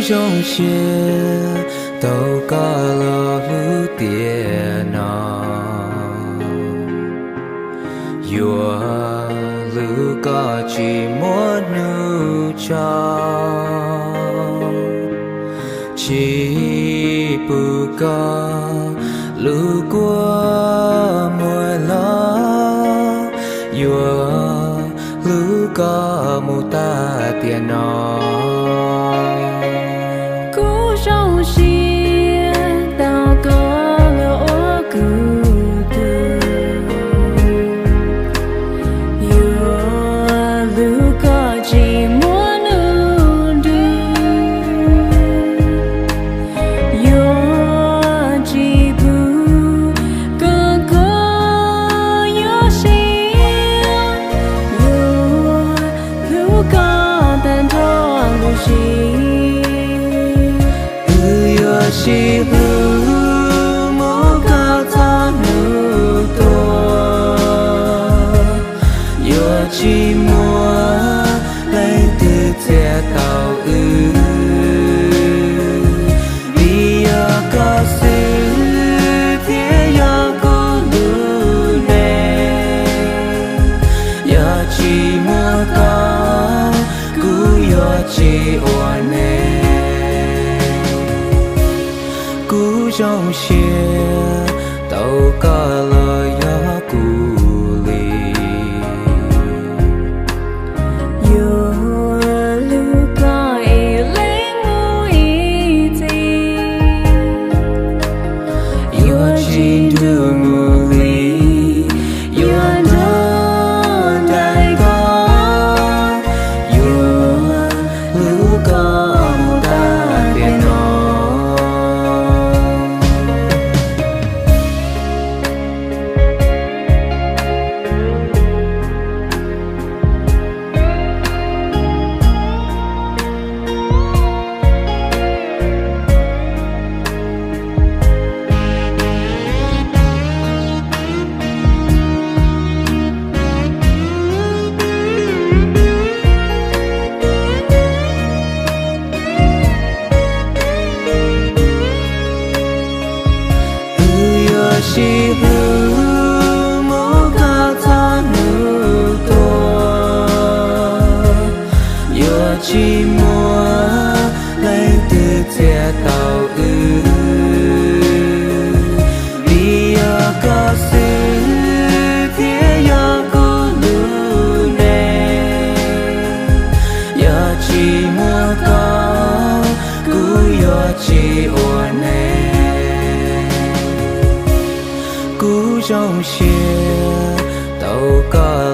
Zoo siab tau koj los hlub tiam no, yuav hlub koj tsis muaj hnub tso, tsis pub koj lub kua muag los, yuav hlub koj mus tag tiam no. Kuv zoo siab tau koj los ua kuv tug, yuav hlub koj tsis muaj hnub nrug, yuav tsis pub koj kua yuav siab, yuav hlub koj tag nrho lub sim. Wb yuav sib hlub mus kom txog hnub tuag, yuav tsis muaj leej twg txiav tau wb, vim yog koj xwb thiaj yog kuv lub neej. Yog tsis muaj koj, kuv yuav tsis ua neej. Kuv zoo siab tau koj los yog kuv li, yuav hlub koj ib leeg mus ib txhis, yuav tsis nrug mus li, yuav nrog nraim koj, yuav hlub koj mus tag tiam no. Wb yuav sib hlub mus kom txog hnub tuag, yuav tsis muaj leej twg txiav tau wb, vim yog koj xwb thiaj yog kuv lub neej. Yog tsis muaj koj, kuv yuav tsis ua neej. Kuv zoo siab tau koj